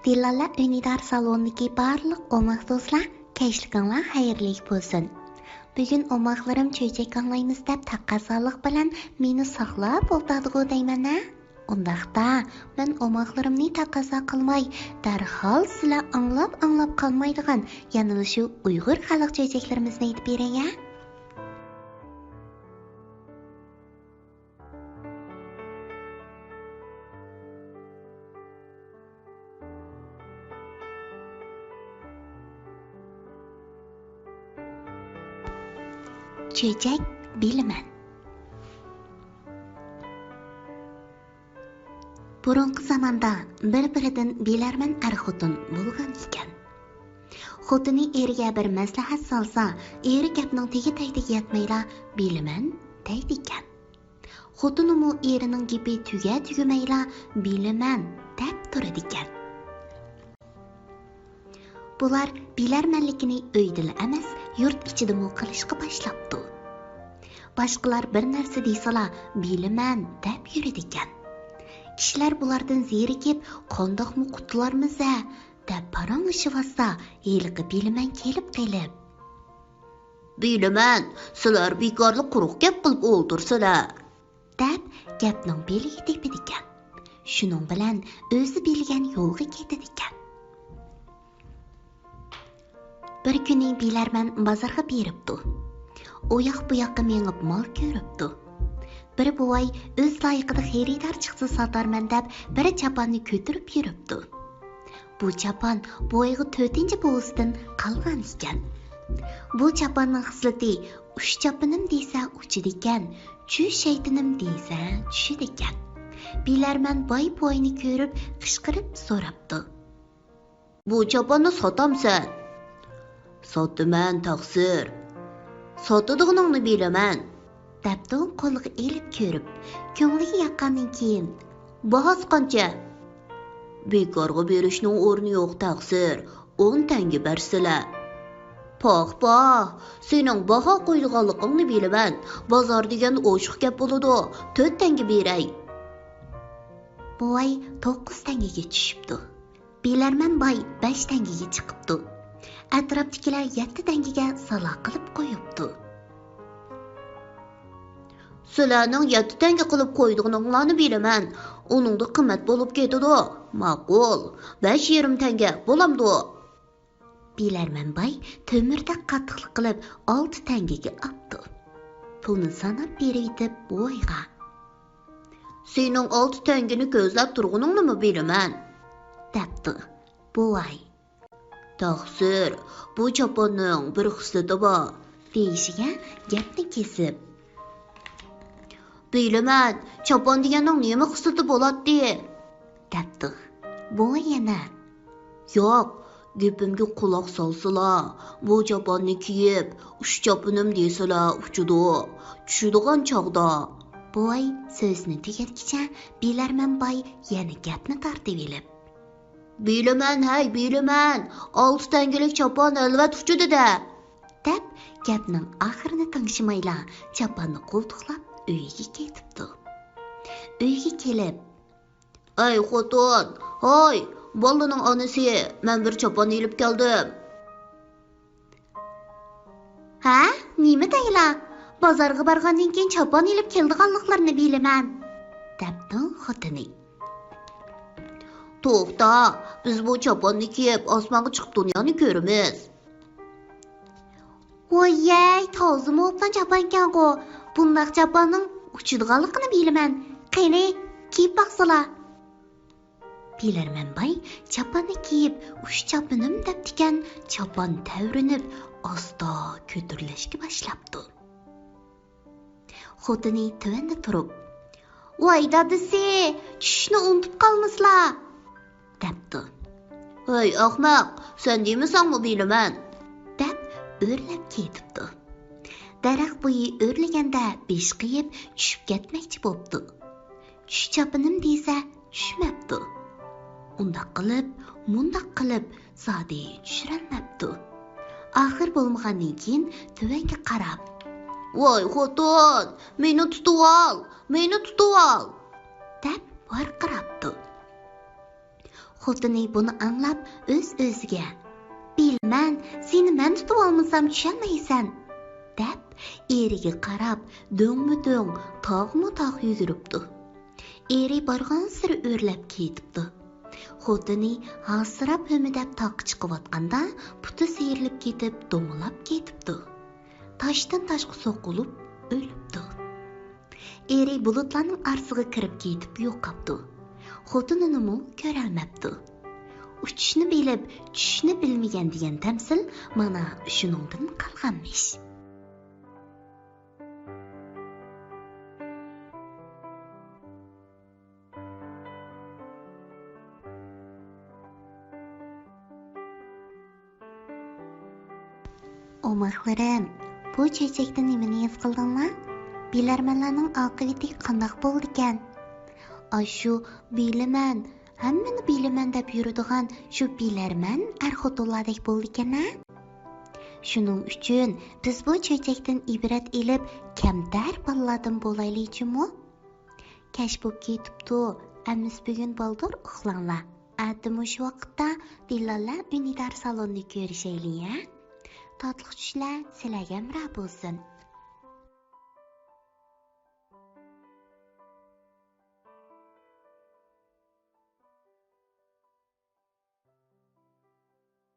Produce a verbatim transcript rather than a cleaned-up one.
دىلالە ئۈندىدار سالونىدىكى بارلىق ئوماق دوستلار، كەچلىكىڭلار خەيرلىك بولسۇن. بۈگۈن ئوماقلىرىم چۆچەك ئاڭلايمىز دەپ تەقەززالىق بىلەن مېنى ساقلاپ ئولتۇرىدىغۇ دەيمەن ھە؟ ئۇنداقتا، مەن ئوماقلىرىمنى تەقەززا قىلماي، دەرھال سىلەر ئاڭلاپ-ئاڭلاپ قالمايدىغان يەنىلا شۇ ئۇيغۇر خەلق چۆچەكلىرىمىزنى ئېيتىپ بېرەي ھە؟ چۆچەك بىلىمەن. بۇرۇنقى زاماندا بىر-بىرىدىن بىلەرمەن ئەر-خوتۇن بولغان ئىكەن. خوتۇنى ئېرىگە بىر مەسلىھەت سالسا، ئېرى گەپنىڭ تېگى-تەكتىگە يەتمەيلا، بىلىمەن دەيدىكەن. خوتۇنىمۇ ئېرىنىڭ گېپى تۈگە-تۈگىمەيلا، بىلىمەن دەپ تۇرىدىكەن. بۇلار بىلەرمەنلىكىنى ئۆيدىلا ئەمەس، يۇرت ئىچىدىمۇ قىلىشقا باشلاپتۇ. باشقىلار بىر نەرسە دېسىلا، بىلىمەن دەپ يۈرىدىكەن. كىشىلەر بۇلاردىن زېرىكىپ، قانداقمۇ قۇتۇلارمىز-ھە دەپ پاراڭلىشىۋاتسا، ھېلىقى بىلىمەن كېلىپ قېلىپ، بىلىمەن، سىلەر بىكارلىق قۇرۇق گەپ قىلىپ ئولتۇرسىلەر، دەپ گەپنىڭ بېلىگە تېپىدىكەن. شۇنىڭ بىلەن ئۆزى بىلگەن يولغا كېتىدىكەن. بىر كۈنى بىلەرمەن بازارغا بېرىپتۇ. ئۇ ياق بۇ ياققا مېڭىپ مال كۆرۈپتۇ. بىر بوۋاي ئۆز لايىقىدا خېرىدار چىقسا ساتارمەن دەپ بىر چاپاننى كۆتۈرۈپ يۈرۈپتۇ. بۇ چاپان بوۋايغا تۆتىنچى بوۋىسىدىن قالغان ئىكەن. بۇ چاپاننىڭ خىسلىتى ئۇچ چاپىنىم دېسە ئۇچىدىكەن، چۈش شەيتىنىم دېسە چۈشىدىكەن. بىلەرمەن باي بوۋاينى كۆرۈپ قىچقىرىپ سوراپتۇ. بۇ چاپاننى ساتامسەن؟ ساتىمەن، تەقسىر. ساتىدىغىنىڭنى بىلىمەن. دەپتۇ قولىغا ئېلىپ كۆرۈپ، كۆڭلىگە ياققاندىن كېيىن، باھاسى قانچە؟ بىكارغا بېرىشنىڭ ئورنى يوق، تەقسىر. ئون تەڭگە بەرسىلە. پاھ، پاھ، سېنىڭ باھا قويىدىغانلىقىڭنى بىلىمەن. بازار دېگەن ئوشۇق گەپ بولىدۇ، تۆت تەڭگە بېرەي. بوۋاي توققۇز تەڭگىگە چۈشۈپتۇ. بىلەرمەن باي بەش تەڭگىگە چىقىپتۇ. ئەتراپتىكىلەر يەتتە تەڭگىگە سالا قىلىپ قويۇپتۇ. سىلەرنىڭ يەتتە تەڭگە قىلىپ قويىدىغىنىڭلارنى بىلىمەن. ئۇنىڭدا قىممەت بولۇپ كېتىدۇ. ماقۇل، بەش يېرىم تەڭگە بولامدۇ؟ بىلەرمەن باي تۆمۈردەك قاتتىقلىق قىلىپ ئالتە تەڭگىگە ئاپتۇ. پۇلنى ساناپ بېرىۋېتىپ بوۋايغا، سېنىڭ ئالتە تەڭگىنى كۆزلەپ تۇرغىنىڭنىمۇ بىلىمەن، دەپتۇ. بوۋاي، تەقسىر، بۇ چاپاننىڭ بىر خىسلىتى بار، دېيىشىگە گەپنى كېسىپ، بىلىمەن، چاپان دېگەننىڭ نېمە خىسلىتى بولاتتى؟ دەپتۇ. بوۋاي يەنە، ياق، گېپىمگە قۇلاق سالسىلا، بۇ چاپاننى كىيىپ، ئۇچ چاپىنىم دېسىلا ئۇچىدۇ، چۈشىدىغان چاغدا. بوۋاي سۆزىنى تۈگەتكىچە بىلەرمەن باي يەنە گەپنى تارتىۋېلىپ، بىلىمەن ھەي، بىلىمەن، ئالتە تەڭگىلىك چاپان ئەلۋەتتە ئۇچىدۇ-دە، دەپ گەپنىڭ ئاخىرىنى تىڭشىمايلا چاپاننى قولتۇقلاپ ئۆيىگە كېتىپتۇ. ئۆيگە كېلىپ، ئەي خوتۇن، ھاي، بالىنىڭ ئانىسى، مەن بىر چاپان ئېلىپ كەلدىم. ھە؟ نېمە دەيلا؟ بازارغا بارغاندىن كېيىن چاپان ئېلىپ كېلىدىغانلىقلىرىنى بىلىمەن، دەپتۇ خوتۇنى. توختا، بىز بۇ چاپاننى كىيىپ ئاسمانغا چىقىپ دۇنيانى كۆرىمىز. ۋوييەي، تازىمۇ ئوبدان چاپانكەنغۇ. بۇنداق چاپاننىڭ ئۇچىدىغانلىقىنى بىلىمەن. قېنى، كىيىپ باقسىلا. بىلەرمەن باي چاپاننى كىيىپ، ئۇچ چاپىنىم دەپتىكەن، چاپان تەۋرىنىپ، ئاستا كۆتۈرۈلۈشكە باشلاپتۇ. خوتۇنى تۆۋەندە تۇرۇپ، ۋاي دادىسى، چۈشۈشنى ئۇنتۇپ قالمىسىلا، دەپتۇ. ھەي ئەخمەق، سەن دېمىسەڭمۇ بىلىمەن، دەپ ئۆرلەپ كېتىپتۇ. دەرەخ بويى ئۆرلىگەندە بېشى قېيىپ چۈشۈپ كەتمەكچى بوپتۇ. چۈش چاپىنىم دېسە چۈشمەپتۇ. ئۇنداق قىلىپ، مۇنداق قىلىپ زادى چۈشۈرەلمەپتۇ. ئاخىر بولمىغاندىن كېيىن تۆۋەنگە قاراپ، ۋاي خوتۇن، مېنى تۇتۇۋال، مېنى تۇتۇۋال، دەپ ۋارقىراپتۇ. خوتۇنى بۇنى ئاڭلاپ ئۆز-ئۆزىگە، «بىلىمەن، سېنى مەن تۇتۇۋالمىسام چۈشەلمەيسەن» دەپ، ئېرىگە قاراپ دۆڭمۇ دۆڭ، تاغمۇ تاغ يۈگۈرۈپتۇ. ئېرى بارغانسېرى ئۆرلەپ كېتىپتۇ. خوتۇنى ھاسىراپ ھۆمۈدەپ تاغقا چىقىۋاتقاندا، پۇتى سىيرىلىپ كېتىپ، دومىلاپ كېتىپتۇ. تاشتىن تاشقا سوقۇلۇپ ئۆلۈپتۇ. ئېرى بۇلۇتلارنىڭ ئارىسىغا كىرىپ كېتىپ يوقاپتۇ. خوتۇنىنىمۇ كۆرەلمەپتۇ. ئۇچۇشنى بىلىپ، چۈشۈشنى بىلمىگەن دېگەن تەمسىل مانا شۇنىڭدىن قالغانمىش. ئوماقلىرىم، بۇ چۆچەكتە نېمىنى ھېس قىلدىڭلار؟ بىلەرمەنلەرنىڭ ئاقىۋىتى قانداق بولىدىكەن؟ ئاشۇ «بىلىمەن، ھەممىنى بىلىمەن» دەپ يۈرىدىغان شۇ بىلەرمەن ئەر-خوتۇنلاردەك بولىدىكەن-ھە؟ شۇنىڭ ئۈچۈن بىز بۇ چۆچەكتىن ئىبرەت ئېلىپ، كەمتەر بالىلاردىن بولايلى جۇمۇ. كەچ بوپ كېتىپتۇ، ئەمىسە بۈگۈن بالدۇر ئۇخلاڭلار. ئەتە مۇشۇ ۋاقىتتا دىلالە ئۈندىدار سالوندا كۆرۈشەيلى، ھە؟ تاتلىق چۈشلەر سىلەرگە ھەمراھ بولسۇن.